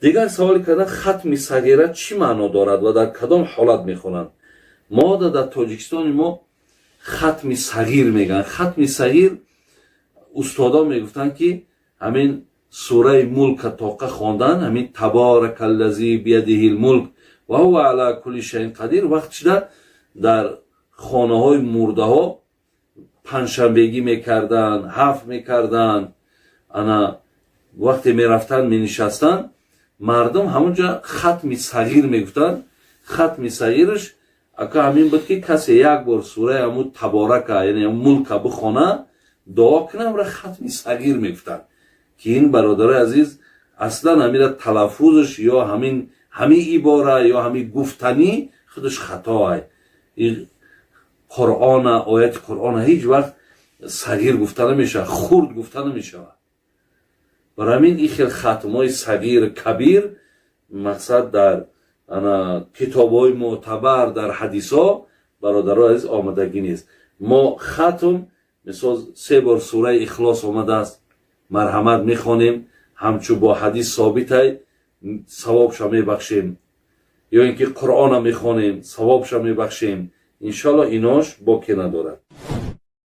Дигар саволе кардан: хатми сағира чӣ маъно дорад ва дар кадом ҳолат мехонанд? Мо дар Тоҷикистони мо хатми сағир мегӯянд. Хатми сағир, устодон мегуфтанд, ки ҳамин сураи Мулка тоқа хондан, ҳамин تبارك الذي بيده الملك وهو على كل شيء قدير. Вақт шида дар хонаҳои мурдаҳо панҷшанбегӣ мекарданд, ҳафт мекарданд. Ана вақте мерафтанд, менишастанд, мардум ҳамонҷа хатми сағир мегуфтанд. Хатми сағираш, ака, ҳамин буд, ки касе як бор сураи ҳамун Таборака, яъне Мулка, бихона, дуо кунам, ра хатми сағир мегуфтанд. Ки ин, бародарои азиз, аслан ҳамира талаффузаш ё ҳамин ибора ё ҳамин гуфтанӣ худаш хатоай. Қуръона, ояти Қуръона ҳеҷ вақт сағир гуфта намешавад, хурд гуфта намешавад. Барои ҳамин ин хел хатмҳои сағир, кабир, мақсад, дар ана китобҳои мӯътабар, дар ҳадисҳо, бародарои азиз, омадагӣ нест. Мо хатм, мисол, се бор сураи Ихлос омадааст, марҳамат, мехонем, ҳамчун бо ҳадис собитай, савобша мебахшем, ё ин ки Қуръона мехонем, савобша мебахшем, иншоалло. Инош боке надорад.